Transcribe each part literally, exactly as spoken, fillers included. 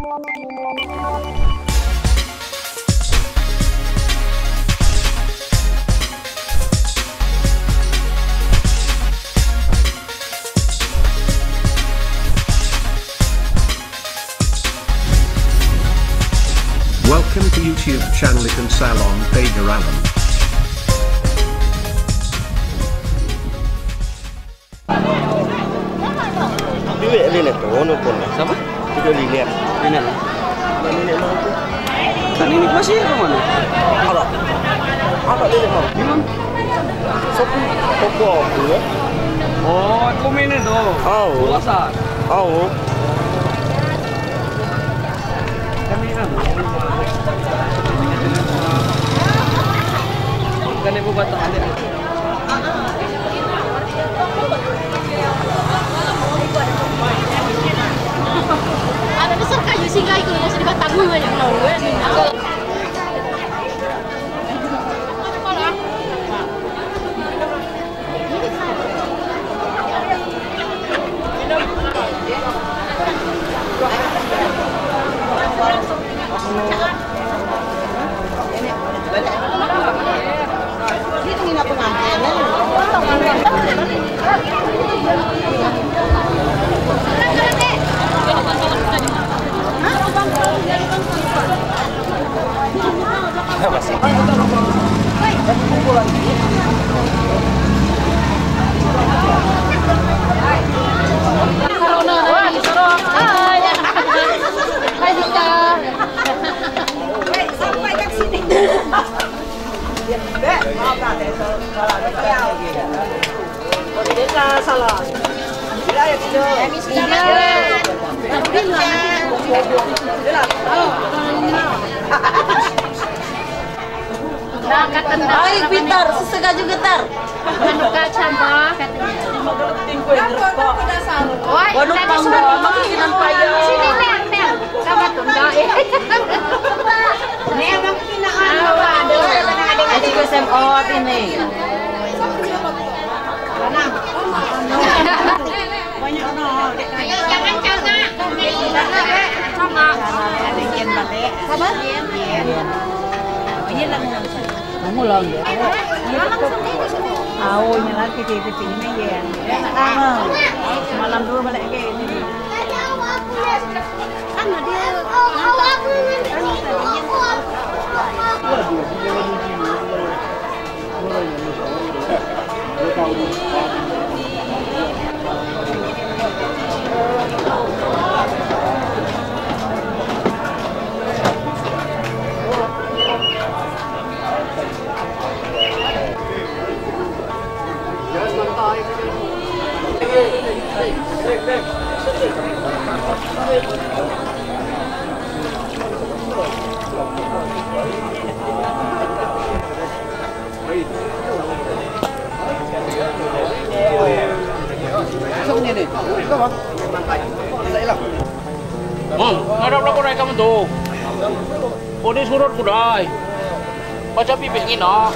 Welcome to YouTube channel Ikan Salon Pagaralan. Ini linet, oh, nupun. Siapa? Itu linet. Linet. Mana linet mau tu? Kan ini masih ke mana? Ada. Ada linet mau. Di mana? Sopo, sopo aku ya? Oh, aku ini tu. Oh. Puasa. Oh. Kami kan. Kan ibu batal ada. Ada besar kayu singgah itu, masih di batang banyak. Baik, pintar, sesuka juga, Tar. Anu kacang, bah, katanya. Wah, waduh, tadi panggung sudah makin payah. Sini, Nel, Nel. Kamu tunda, eh. Nel, makin nak anu, aduh, adik S M O ini. Banyak, no. Ayo, jangan cakap. Sama. Sabar. Ini lah. Kamu lah, ya. Au, ini lagi di sini, ya. Lama. Semalam dua balik ke ini. Kan dia. Mam, ngarap lapor ai kamu tu. Podi surut kudai. Baca bibik ngina.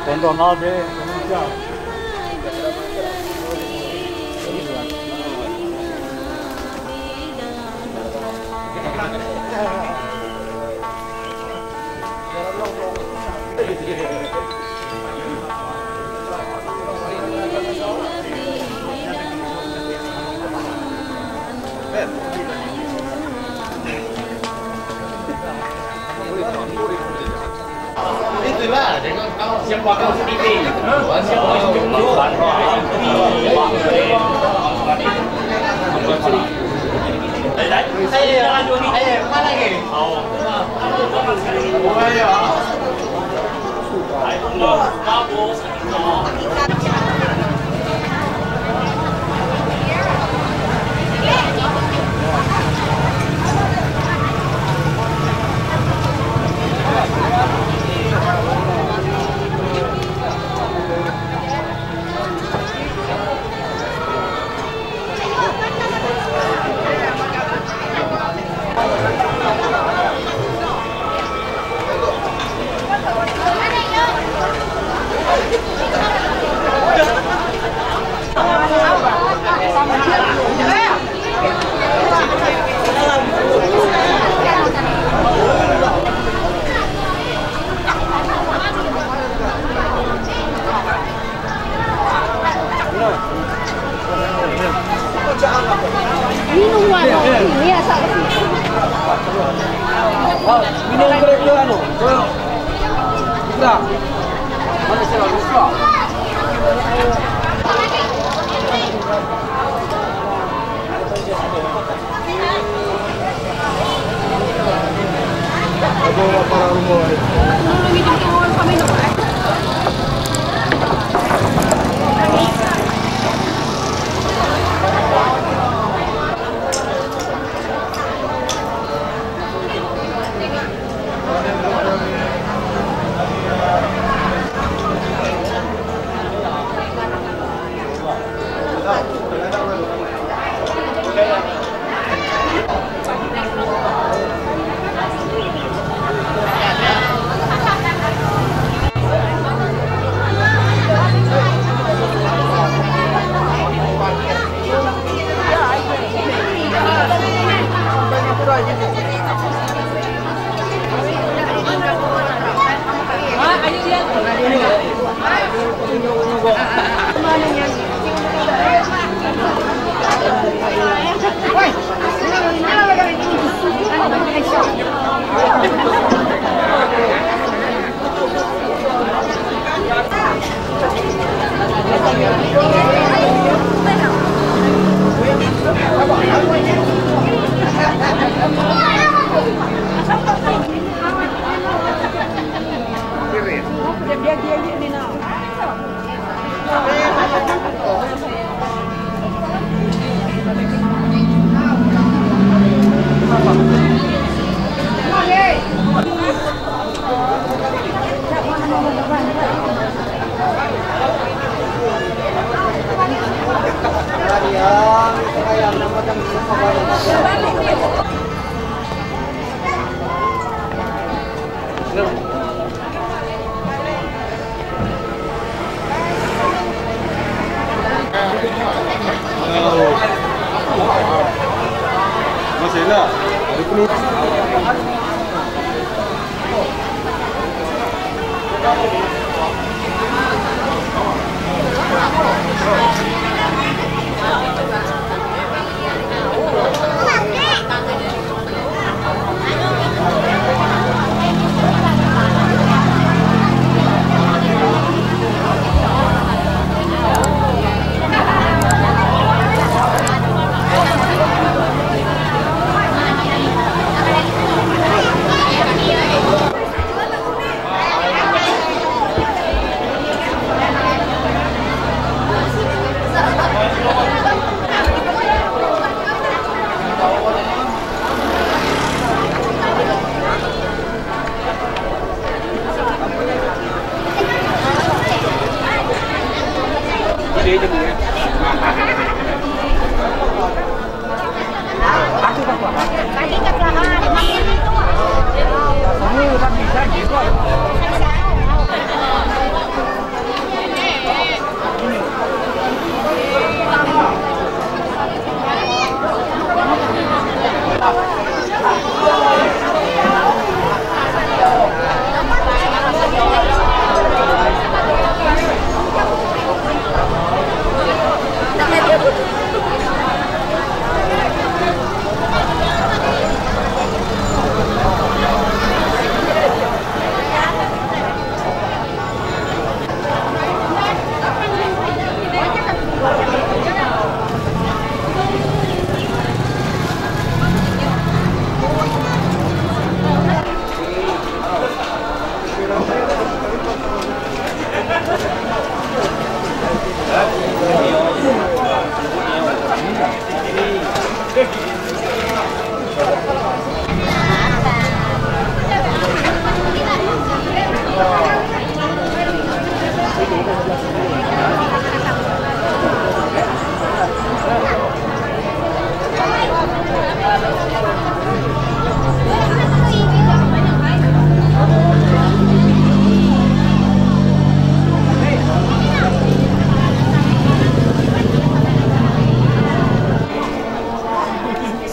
Tonton abe.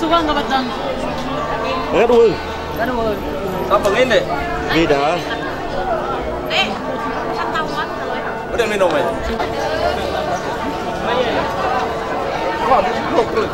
Suka nggak batang? Nggak dua. Nggak dua. Apa ini? Beda. Udah minum aja. Wah, dia cukup terus.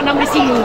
Tanam di sini.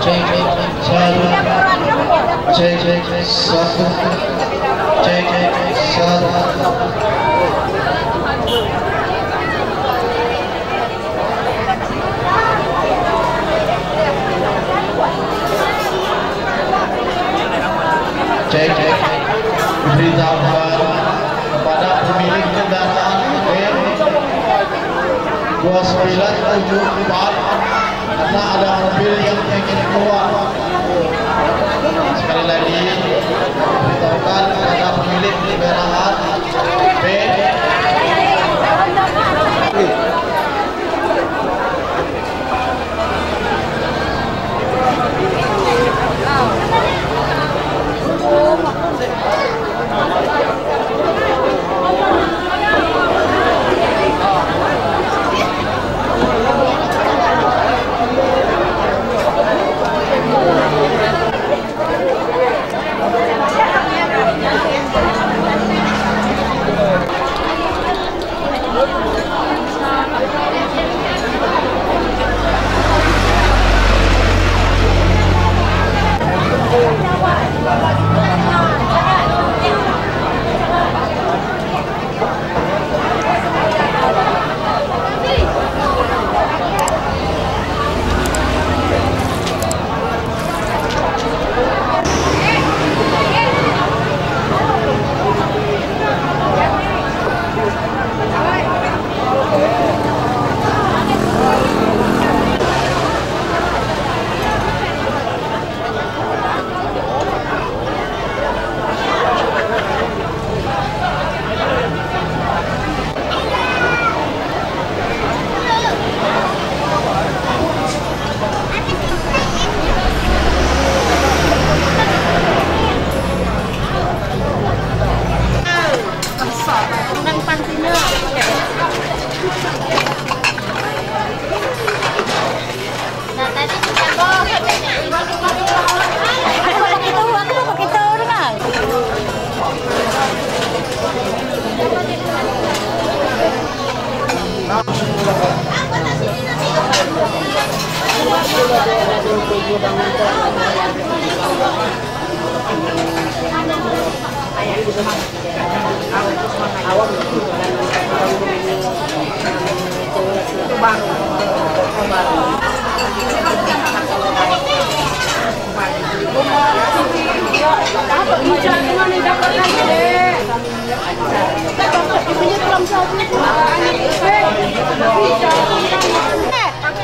Cek, cek, satu. Cek, cek, satu. Cek, cek, satu. Cek, cek. Beritahukan kepada pemilik kendaraan B dua sembilan tujuh empat, karena ada mobil yang ingin keluar. Sekali lagi, beritahukan kepada pemilik kendaraan B.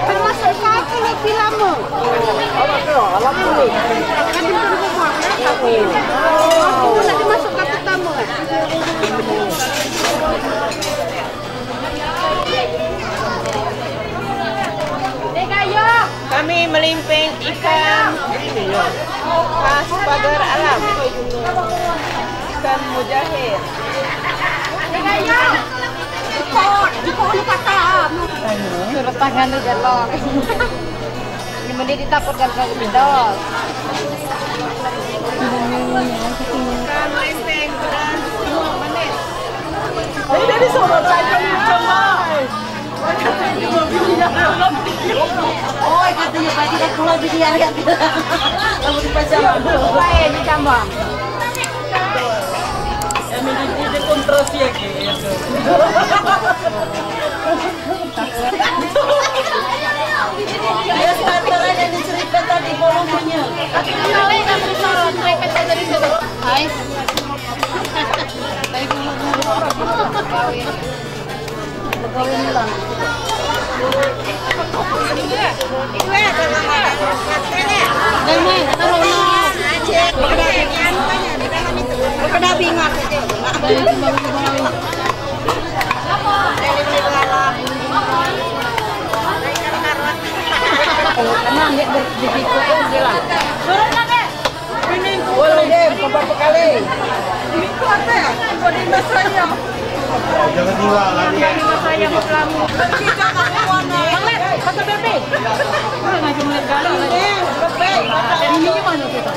Termasuk satu lebih lama. Kan di rumah, kan? Aku nak dimasukkan pertama, kan? Kami melimping ikan khas pagar alam. Ikan mujair. Di pohon patah. Suruh tangan tu jatuh. Ini mending ditakutkan ke bidol. Ikan lempeng beras. Ini dari Solo saja, Jemai. Oh, katanya pagi dah pulang jadi ayat. Kamu di pacaran. Baik, di tambang. Kami di, di, di kontrol sih ya, gitu. Ya, sekarang ada di cerita tadi, bolongnya. Hai. Turun lah, Dek. Walau deh, beberapa kali. Ini kuat ya, buat di mas saya. Jangan tinggal lagi. Di mas saya mau pelamu. Kita mau warna. Bang Lep, foto selfie. Ngajak melihat galak lagi. Ini mana kita?